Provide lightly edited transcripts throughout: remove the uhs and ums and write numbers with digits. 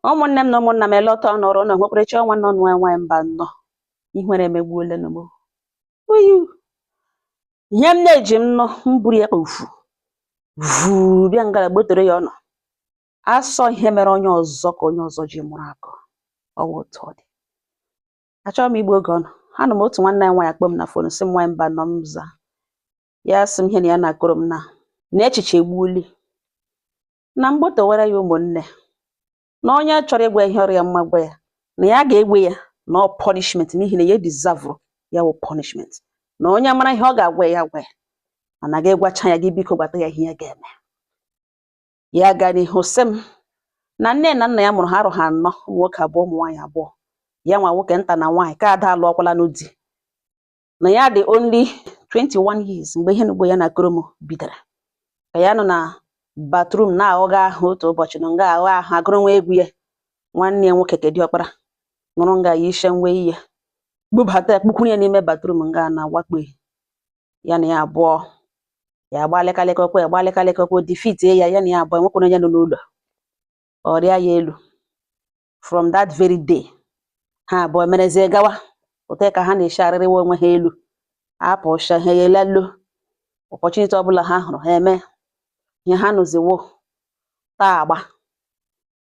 Ụmụnne m na ụmụnna m, elọta ọnọrọ na nwekwarechi ọnwa nọ nwa nwaanyị mba nnọọ ihere emegbuole m. Uyu ihe m na-eji m nọ m buru ya ofu vuu bịa ngara gbotere ya ọnọ asọ ihe mere onye ọzọ ka onye ọzọ ji mụrụ akọ ọwụ otu ọ dị. Achọghị m igbu oge ọnụ. Anụ m otu nwanne ya nwaanyị akpọ m na phone, sị m, "Nwaanyị mba nọ." M za ya, sị m ihe na ya na-akọrọ m na echiche egbuoli na mgbotowara ya. Ụmụnne na onye chọrọ ịgwa ihe ọrịa mma, gwa ya na ya ga-egwe ya na ọ punishment, n'ihi na ya deserve ya wụ punishment, na onye mara ihe ọ ga-agwa ya, gwa ya, mana gị gwacha ya, gị biko gwata ya ihe ya ga-eme. Ya gaa n'ihu sị m na nne na nna ya mụrụ ha arụ ha anọ, ụmụ nwoke abụọ, ụmụ nwaanyị abụọ. Ya nwa nwoke nta na nwaanyị ka ada alụọkwala n'di, na ya dị only 21 years mgbe ihe n'ugbo ya na akọrọ m bidoro. Ka ya nọ na bathroom na-aghọga ahụ otu ụbọchị, na nga aghọ ahụ agụrụ nwa egwu ya, nwanne ya nwoke ke diọkpara nụrụ nga ya ishe nwe ihe bubata ya kpukwuru ya n'ime bathroom nga na wakpo ya na ya abụọ. Ya agba lịkalịkọkwa, ya agba lịkalịkọkwa, defeat ya, ya na ya abụọ enwekwana onye nọ n'ụlọ. Ọ rịa ya elu. From that very day, ha abụọ merezie gawa ote ka ha na-esi arịrịwa onwe ha elu, apụsha ha elelu opportunity ọbụla ha hụrụ ha eme ihe ha nụziwo taa agba.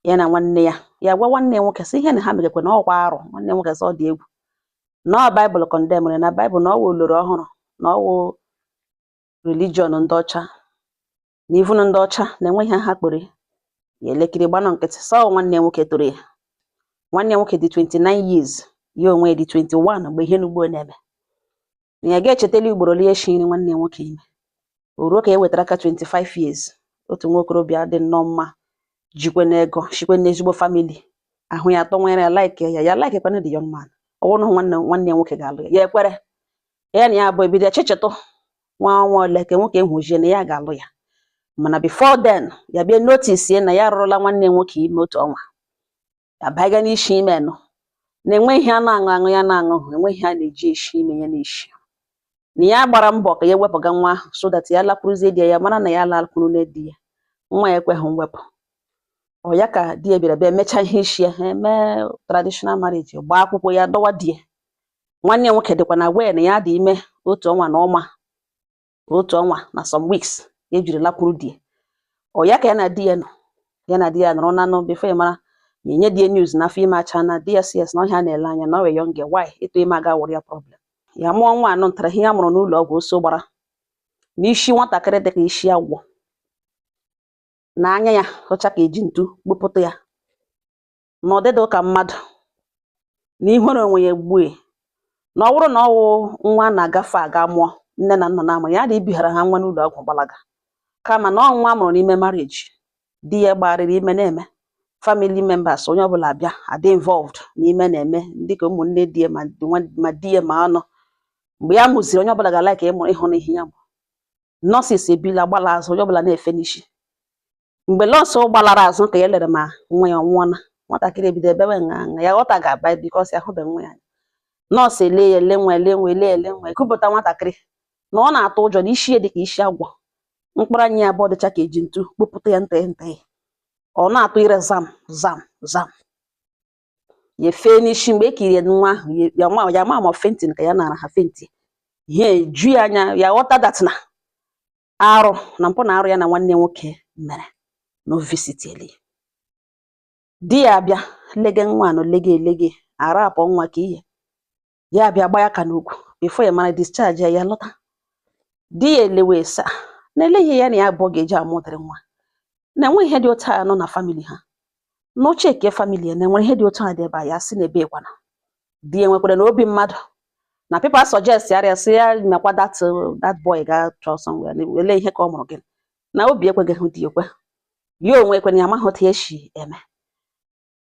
Ya na nwanne ya, ya gwa nwanne ya nwoke sị ihe na ha megekwe na ọkwa arụ. Nwanne ya nwoke sị ọ dị egwu na ọ Baịbụl condemn, na Baịbụl na ọ wụ oloro ọhụrụ, na ọ wụ religion ndị ọcha, na even ndị ọcha na-enwe ihe ha kpere ya. Elekiri gbanụ nkịtị sọ. Nwanne ya nwoke toro ya. Nwanne ya nwoke dị 29 years, ya onwe ya dị 21 mgbe ihe n'ugbo na-eme. Na ya ga-echetali ugboro ole ya eshiri nwanne ya nwoke ime. O ruo ka e wetara aka 25 years, otu nwa okorobịa dị nnọọ mma, jikwe n'ego, shikwe n'ezigbo family, ahụ ya atọ nwere ya, like ya, ya like kwana the young man. Ọ bụrụ na nwanne nwanne ya nwoke ga-alụ ya, ya ekwere. Ya na ya abụọ ebido chechetụ nwa ọnwa ole ka nwoke hụzie na ya ga-alụ ya. Mana before then, ya bịa notice na ya arụrụla nwanne ya nwoke ime otu ọnwa. Ya baga n'isi ime nụ na enwe ihe a na-aṅụ aṅụ, ya na-aṅụ, enwe ihe a na-eji eshi ime ya na-eshi, na ya gbara mbọ ka ya ewepụga nwa ahụ so that ya lakwuruzie di ya, ya mara na ya lakwuru nne di ya. Nwa ya ekweghị mwepụ. Ọ ya ka di ya bịara bịa mechaa ihe isi ya, ha eme traditional marriage, gbaa akwụkwọ, ya dọwa di ya. Nwanne ya nwoke dịkwa na wee na ya dị ime otu ọnwa na ọma, otu ọnwa na some weeks ya ejiri lakwuru di ya. Ọ ya ka ya na di ya nọ, ya na di ya nọrọ nanụ before ya mara ya enye di ya news na afọ ime acha, na di ya si yes, na ọhịa na-ele anya na ọ wee young girl, why ịtụ ime aga wụrụ ya problem. Ya mụọ nwa anọ ntara ihe ya mụrụ n'ụlọ ọgwụ oso gbara n'isi nwatakịrị dịka isi agwọ, na anya ya ọcha ka eji ntu gbupụta ya, na ọdịdị ụka mmadụ, na ihere onwe ya egbue, na ọ bụrụ na ọ wụ nwa na-agafe aga mụọ, nne na nna na-amụ ya dị ibighara ha nwa n'ụlọ ọgwụ gbalaga, kama na ọ nwa amụrụ n'ime marriage, di ya gbagharịrị ime na-eme, family members onye ọbụla abịa adị involved n'ime na-eme, dịka ụmụnne di ya ma di ya ma ọnụ. Mgbe ya mụziri, onye ọbụla ga-ala ka ịmụ ịhụ na ihe ya mụ. Nurses ebila gbala azụ, onye ọbụla na-efe n'isi. Mgbe nọọsụ gbalara azụ ka ya lere ma nwa ya ọ nwụọna, nwatakịrị ebido ebewe ṅa ṅa, ya ghọta ga-aba because ya hụbeghị nwa ya anya. Nọọsụ ele ya, ele nwa, ele nwa, ele ele nwa, ekupụta nwatakịrị na ọ na-atụ ụjọ, na isi ya dị ka isi agwọ, mkpụrụ anya ya abụọ dịcha ka eji ntu kpụpụta ya ntị ntị, ọ na-atụ ire zam zam zam. Ya efee n'isi. Mgbe e kiri nwa ahụ, ya ma ya ma ma fainting ka ya nara ha faint, ihe eju ya anya. Ya ghọta that na arụ na mpụ na arụ ya na nwanne nwoke mere na o visiteli di ya. Abịa lege nwa anọ, lege elege arapụ nwa ka ihe ya abịa gba ya ka n'ugwu. Before ya mara, discharge ya, ya lọta. Di ya elewe sa na eleghị ya na ya abụọ ga-eji amụdịrị nwa, na enwe ihe dị otu a nọ na family ha, na oche ke family ya na enwere ihe dị otu a dị ebe a. Ya sị na ebe kwana di ya nwekwara na obi mmadụ na people suggest ya sị ya mekwa that boy ga chọọ somewhere ele ihe ka ọ mụrụ gị, na obi ekweghị hụ di ekwe ya onwe ekwe na ya amaghị otu esi eme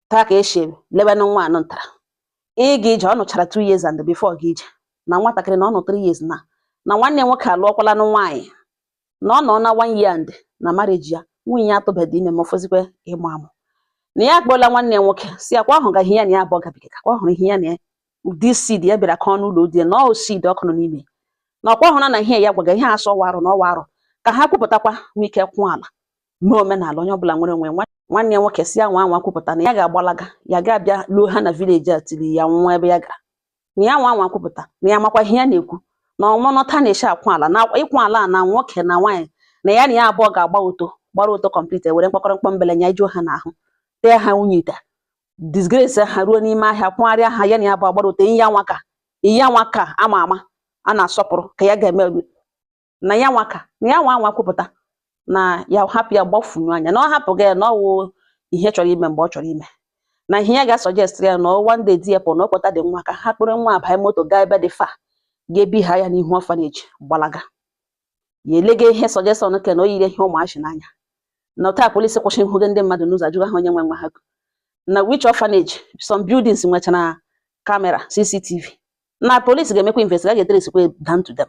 taa ka esi lebenụ nwa anọ ntara ịga ije. Ọ nụchara 2 years and before ga ije na nwatakịrị na ọ nọ 3 years na nwanne ya nwoke alụọkwala nụ nwaanyị, na ọ nọ na one year and na marriage ya, nwunye ya atụbeghị ime ma ọfọzikwe ịmụ amụ, na ya akpọla nwanne ya nwoke si akwa ahụ ga ihe ya na ya abụọ gabiga, ka ọ hụrụ ihe ya na ya this seed ya bịara kọọ n'ụlọ di ya, na ọ seed ọkụ nọ n'ime, na ọkwa hụrụ na ihe ya gwaga ihe asọ ọwa arụ na ọwa arụ, ka ha kwupụtakwa nwee ike kwụọ ala mee omenala onye ọbụla nwere onwe. Nwanne ya nwoke si ya nwa anwa kwupụta na ya ga-agbalaga, ya ga-abịa luo ha na village a tiri ya nwa ebe ya gara, na ya nwa anwa kwupụta na ya makwa ihe ya na-ekwu, na ọmụnọta na-eshi akwa ala na ịkwa ala na nwoke na nwaanyị, na ya na ya abụọ ga-agba ụtọ, gbara ụtọ complete, were mkpakọrọ mbele nya ijuo ha n'ahụ, tee ha unyi ite, disgrace ha ruo n'ime ahịa, kwụgharịa ha. Ya na ya abụọ gbara ụtọ, iya nwa ka iya nwa ka ama ama a na-asọpụrụ ka ya ga-eme na ya nwa ka na ya nwa anwa kwupụta na ya hapụ ya gbafunyu anya, na ọ hapụghị ya, na ọ wụ ihe chọrọ ime mgbe ọ chọrọ ime, na ihe ya ga-suggest ya na one day di ya pụrụ na ọ kpọta dị nwa ka ha kpụrụ nwa abanye moto gaa ebe dị fa ga-ebi ha ya n'ihu orphanage, gbalaga. Ya elega ihe suggestion ke na o yiri ihe ụmụazị n'anya na taa polisi kwụsị nhụge ndị mmadụ n'ụzọ ajụga ha onye nwe nwa ha na which orphanage. Some buildings nwechara camera CCTV, na polisi ga-emekwa investigate, ga-etrace down to them.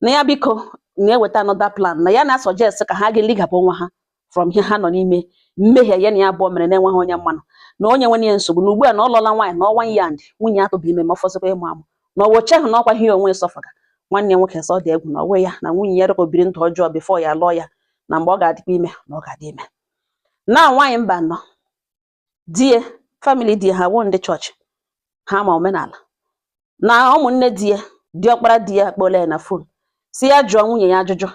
Na ya biko na-eweta another plan, na ya na-suggest ka ha ga-eligapụ nwa ha from ihe ha nọ n'ime mmehie ya na ya abụọ mere na-enweghị onye mmanụ na onye nwere ya nsogbu, na ugbu a na ọ lọla nwaanyị na ọnwa ya ndị nwunye ya tụbụ ime ma ọ fọsịkwa ịmụ amụ, na ọ wocheghị na ọkwa ihe onwe sọfaga. Nwanne ya nwoke sọ ọ dị egwu na onwe ya na nwunye ya rịkọ biri ndụ ọjọọ before ya lụọ ya, na mgbe ọ ga-adịkwa ime na ọ ga-adị ime na nwaanyị mba nọ di ya, family di ya ha wụ ndị chọọchị, ha ma omenala, na ụmụnne di ya, diọkpara di ya akpọla ya na phone si ya jụọ nwunye ya ajụjụ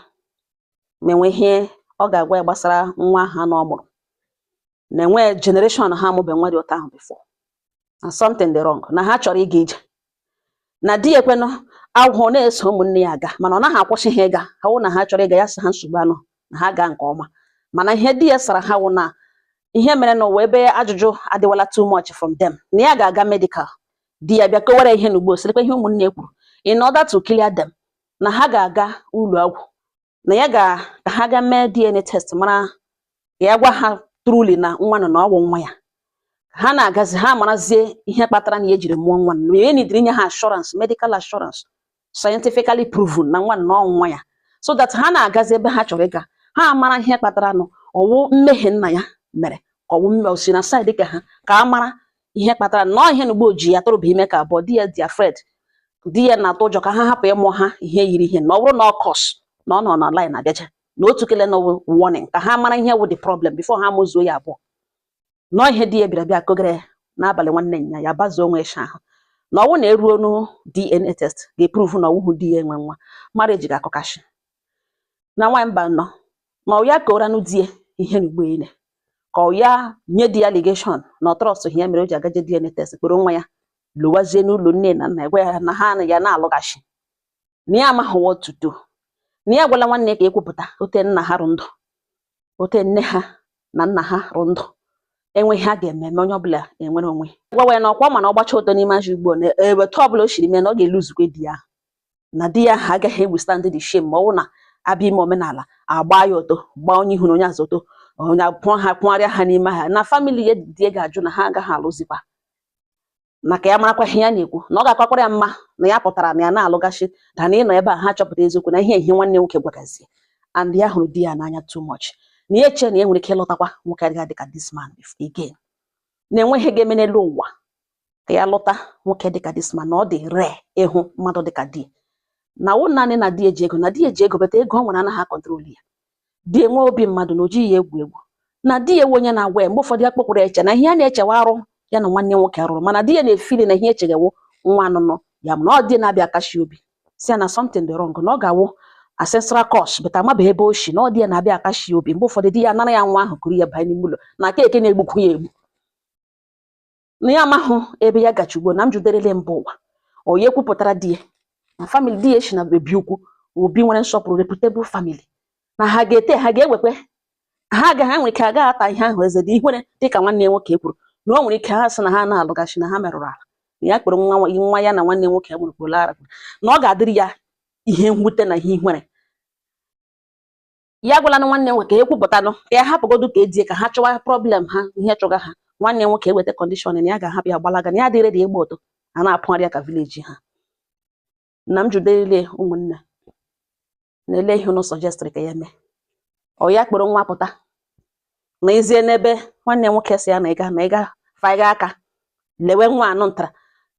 ma enwe ihe ọ ga-agwa ya gbasara nwa ha na ọ mụrụ, na enwe generation ha amụbe nwa dị ụtọ ahụ before, na something dị wrong, na ha chọrọ ịga ije. Na di ya ekwenụ agwụ na-eso ụmụnne ya aga, mana ọ naghị akwụsị ha ịga. Ha wụ na ha chọrọ ịga, ya sị ha nsogbu anụ, na ha gaa nke ọma. Mana ihe di ya sara ha wụ na ihe mere n'ụwa ebe ajụjụ adịwala too much from them, na ya ga-aga medical. Di ya bịa kowara ihe n'ugbo sịrịkwa ihe ụmụnne kwuru in order to clear them, na ha ga-aga ụlọ ọgwụ, na ya ga ka ha ga mee DNA test, mara ka ya gwa ha truly na nwa nọ na ọwụ nwa ya. Ha na-agazi, ha marazie ihe kpatara na ya ejiri mụọ nwa, na ya nidiri inye ha assurance, medical assurance, scientifically proven na nwa nọ nwa ya, so that ha na-agazi ebe ha chọrọ ịga, ha mara ihe kpatara nụ ọwụ mmehie nna ya mere ka ọwụ mme osi na side ka ha ka a mara ihe kpatara na ọ ihe na ugbo ji ya tụrụba ime ka abụọ. Di ya dị afraid, di ya na-atụ ụjọ ka ha hapụ ịmụ ha ihe yiri ihe, na ọ bụrụ na ọ curse na ọ nọ na line abịaja na otu kele na warning, ka ha mara ihe wụ the problem before ha mụzuo ya abụọ. Nọọ ihe di ya bịara bịa kogere n'abalị nwanne nya ya bazuo onwe ịsha ahụ, na ọwụ na eruo nu DNA test ga-eprove na ọwụhụ di ya enwe nwa, marriage ga-akọkashi. Na nwaanyị mba nọ na ọ ya koranụ di ya ihe n'ugbo ine ka ọ ya nye di ya allegation na ọ trust ya mere o ji agaje DNA test, kpọrọ nwa ya lụwazie n'ụlọ nne na nna ya, gwa ya na ha na ya na-alụghachi, na ya amaghị what to do, na ya agwala nwanne ya ka ekwupụta ote nna ha rụ ndụ, ote nne ha na nna ha rụ ndụ, enweghị ha ga-eme eme onye ọbụla enwere onwe gwawa ya na ọkwa, mana ọ gbacha ụtọ n'ime azụ ugbo na eweta ọbụla o siri mee na ọ ga-eluzukwe di ya, na di ya ahụ agaghị withstand the shame ma ọ bụrụ na abịa ime omenala agba ya ụtọ, gbaa onye ihu na onye azụ ụtọ, onye pụọ ha kwụgharịa ha n'ime ha na family ya. Di ya ga-ajụ na ha agaghị alụzikwa, na ka ya marakwa ihe ya na-ekwu, na ọ ga-akwakwara ya mma na ya pụtara na ya na-alụgachi da na ịnọ ebe a ha chọpụta eziokwu na ihe ihe nwanne nwoke gwagazie, and ya hụrụ di ya n'anya too much, na ya eche na ya nwere ike ịlọtakwa nwoke adịghị dịka this man again, na enweghị ga-eme n'elu ụwa ka ya lụta nwoke dịka this man, na ọ dị rare ịhụ mmadụ dịka di, na wụ naanị na di eji ego, na di eji ego bata ego ọ nwere anaghị acontrol ya, di enwe obi mmadụ, na o jighị ya egwu egwu, na di ya ewe onye na-agwa ya mgbe ụfọdụ ya kpọkwuru ya eche na ihe a na-echewa arụ ya na nwanne nwoke rụrụ, mana di ya na-efili na ihe echeghewo nwa anụnụ ya, ma na ọ di na-abịa akashi obi si ya na something dị wrong, na ọ ga-awụ ancestral curse, but amabeghị ebe o shi, na ọ di ya na-abịa akashi obi. Mgbe ụfọdụ di ya nara ya nwa ahụ kuru ya banye n'ime ụlọ na keke na-egbukwu ya egbu, na ya amahụ ebe ya gachi ugbo na m juderele mba ụwa. Onye kwupụtara di ya na family di ya esi na ebi ukwu obi nwere nsọpụrụ, reputable family, na ha ga-ete ha ga-ewekwe ha agaghị ha nwere ike agaghị ata ihe ahụ eze dị ihere dịka nwanne ya nwoke kwuru na o nwere ike ha sị na ha na-alụgachi na ha merụrụ ala, na ya kpọrọ nwa nwa ya na nwanne nwoke mụrụ kpọrọ ara, na ọ ga-adịrị ya ihe mwute na ihe ihere. Ya gwala na nwanne nwoke ka ekwupụtanụ ka ya hapụgodu ka edie ka ha chọwa problem ha ihe chọga ha. Nwanne nwoke eweta condition na ya ga-ahapụ ya gbalaga, na ya adịrị dị ịgba ụtọ a na-apụgharị ya ka village ha. Na m juderele ụmụnne na-ele ihe unu suggestịrị ka ya mee, ọ ya kpọrọ nwa pụta na ezie n'ebe nwanne nwoke si ya na ịga na ịga faiga aka lewe nwa anụ ntara,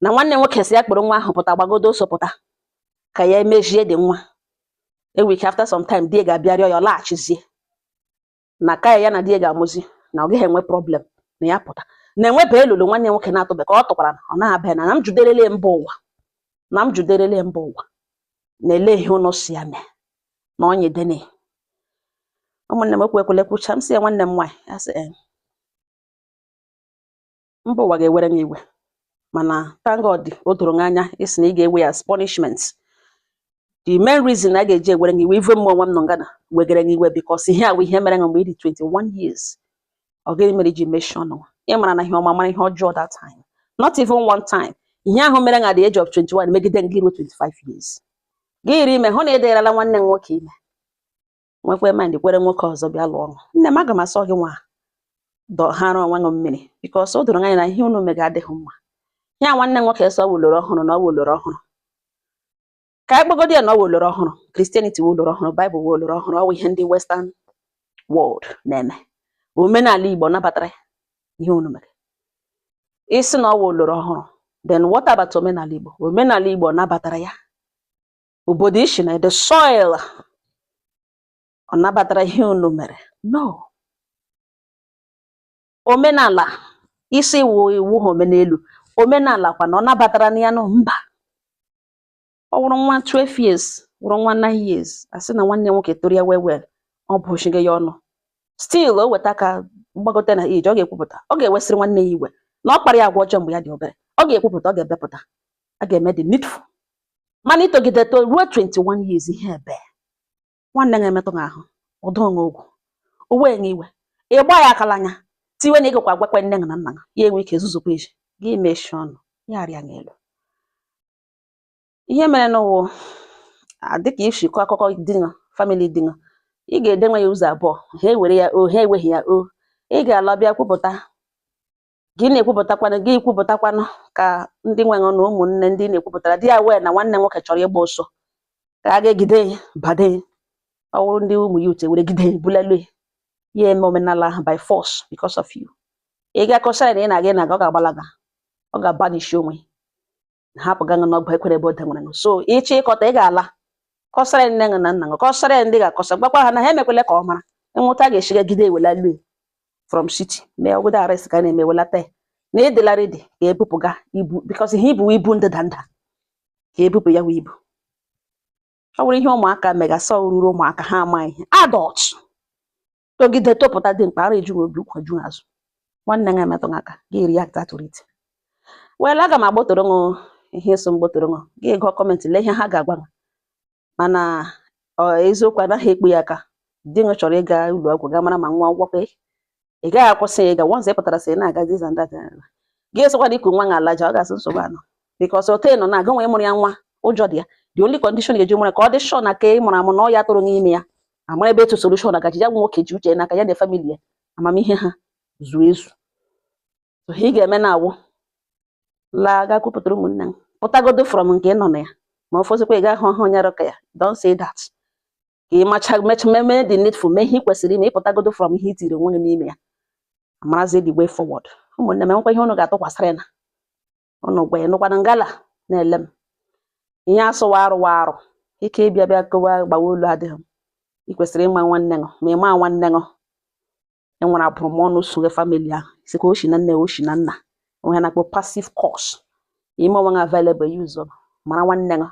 na nwanne nwoke si ya kpọrọ nwa ahụ pụta gbagodo so pụta ka ya emejie dị nwa enwe ike. After some time di ya ga-abịa rịọ ya ọ laghachizie na ka ya na di ya ga-amụzi Na ọ gaghị enwe problem na ya pụta na enwebe elulu nwanne ya nwoke na-atụbe ka ọ tụkwara na ọ na-abịa na m juderele mba ụwa, na m juderele mba ụwa na ele ihe ụnụ si ya mee na onye dene. Ụmụnne m, okwu ekwele kwucha, m sị ya, nwanne m nwaanyị, ya sị, "Eh, mba ụwa ga-ewere m iwe, mana thank God o doro m anya isi na ị ga-ewe ya as punishment." The main reason a ga-eji ewere gị iwe, ive m onwe m nọ ngana wegere gị iwe, because ihe a bụ ihe mere mgbe ị dị 21 years. Ọ gịnị mere iji mechie ọnụ? Ị mara na ihe ọma mara ihe ọjọọ that time, not even one time. Ihe ahụ mere at the age of 21 megide gị ruo 25 years, gị iri ime, hụ na ị dịrala nwanne m nwoke ime, nwekwa mind kwere nwoke ọzọ bịa lụọ ọṅụ. Nne m, aga m asọ gị nwa dọghara onwe gị mmiri, because o doro anya na ihe unu mega adịghị mma. Ya nwanne m nwoke sọ wuloro ọhụrụ na ọ wuloro ọhụrụ, ka anyị kpọgodo ya na ọ wuloro ọhụrụ. Christianity wuloro ọhụrụ, Bible wuloro ọhụrụ, ọ wụ ihe ndị Western world na-eme. Omenala Igbo nabatara ihe unu mere? Isi na ọ wuloro ọhụrụ, then what about omenala Igbo? Omenala Igbo nabatara ya? Obodo ishi na the soil, ọ nabatara ihe unu mere? No. Omenala isi iwu iwu ha, omenelu omenala kwa na ọ nabatara na ya? Nụ mba. Ọ wụrụ nwa 12 years, wụrụ nwa 9 years, asị na nwanne nwoke toro ya well well, ọ bụchigo ya ọnụ. Still o weta aka mgbagote na age, ọ ga-ekwupụta, ọ ga-ewesịrị nwanne ya iwe na ọ kpara ya agwa ọjọọ mgbe ya dị obere. Ọ ga-ekwupụta, ọ ga-ebepụta, a ga-eme the needful. Mana itogide to ruo 21 years, ihe ebe nwanne ga-emetụ gị ahụ, ụdọ onwe ogwu owe enwe iwe, ịgba ya akala anya tiwe na ịgakwa agwakwa nne gị na nna gị, ya enwe ike zuzukwa iji gị mechie ọnụ ya arịa gị elu. Ihe mere n'ụwa dịka isi kọọ akụkọ di ṅụ, family di ṅụ, ị ga-edenwe ya ụzọ abụọ. Ha ewere ya o, ha enweghị ya o, ị ga-ala bịa kwupụta. Gị na-ekwupụtakwanụ, gị kwupụtakwanụ ka ndị nwe na ụmụnne ndị na-ekwupụtara di ya wee na nwanne nwoke chọrọ ịgba ọsọ, ka a ga-egide ya bade ya. Ọ bụrụ ndị ụmụ ya uche were gide ya bulelu ya, ya eme omenala ahụ by force because of you. Ị ga-akọsara ya na ị na-aga, ị na-aga, ọ ga-agbalaga, ọ ga-abanish onwe hapụ ga n'ọgba ekwere ebe o denwere. So ịchọ ịkọta, ị ga-ala kọsara ya nne gị na nna gị, kọsara ya ndị ga-akọsa, gwakwa ha na ha emekwele ka ọ mara nwụta ga-esiga gide ewelalu ya from city mee ogodo arrest ka a na-eme welata ya na ịdịla ready ka ebupụga ibu, because ihe ibu ibu ndịda nda ka ebupụ ya wụ ibu. Ọ bụrụ ihe ụmụaka megasị ruru ụmụaka, ha ama ihe adult togide topụta dị mkpa ara eju obi ụkwa ju azụ nwanne gị emetụ gị aka, gị react to it. Well, aga m agbotoro ṅụ ihe so mgbotoro ṅụ, gị gụọ comment, lee ihe ha ga-agwa gị. Mana ọ eziokwu, anaghị ekpu ya aka. Di gị chọrọ ịga ụlọ ọgwụ ga mara ma nwa gwakwa, ị gaghị akwụsị ya ịga. Once ị pụtara sị ị na-aga this and that, gị esokwa iku nwa gị alaja, ọ ga-asị nsogbu anọ, because ote nọ na-aga nwe mụrụ ya nwa, ụjọ dị ya. The only condition ga-eji mụrụ ya ka ọ dị sure na ka ị mụrụ amụ na ọ ya tụrụ n'ime ya, amara ebe etu solution agaji ya. Bụ nwoke ji uche n'aka ya na family ya, amamihe ha zuo ezu. So ihe ị ga-eme na awụ laa ga kwupụtara ụmụnne m, pụtagodo from nke ị nọ na ya, ma ọ fọzikwa ị gaghị hụ onye ka ya. Don't say that, ka ị macha mecha mee the needful, mee ihe ị kwesịrị ime, ịpụtagodo from ihe i tiri onwe gị n'ime ya, amarazie the way forward. Ụmụnne m, enwekwa ihe unu ga-atụkwasịrị na unu gwa ya nụkwana ngala na-ele m ihe asụwa arụwa arụ ike ịbịa bịa kowa gbawa olu adịghị m. Ị kwesịrị ịma nwanne gị, ma ịma nwanne gị enwere abụrụmọnụ soghe family ahụ, sikwa oshi na nne, oshi na nna, onwe ha na-akpọ passive curse. Ime onwe gị available, use mara nwanne gị,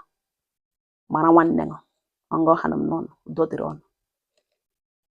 mara nwanne gị. Ọngọ ha nọ m n'ọnụ. Udo dịrị ọnụ.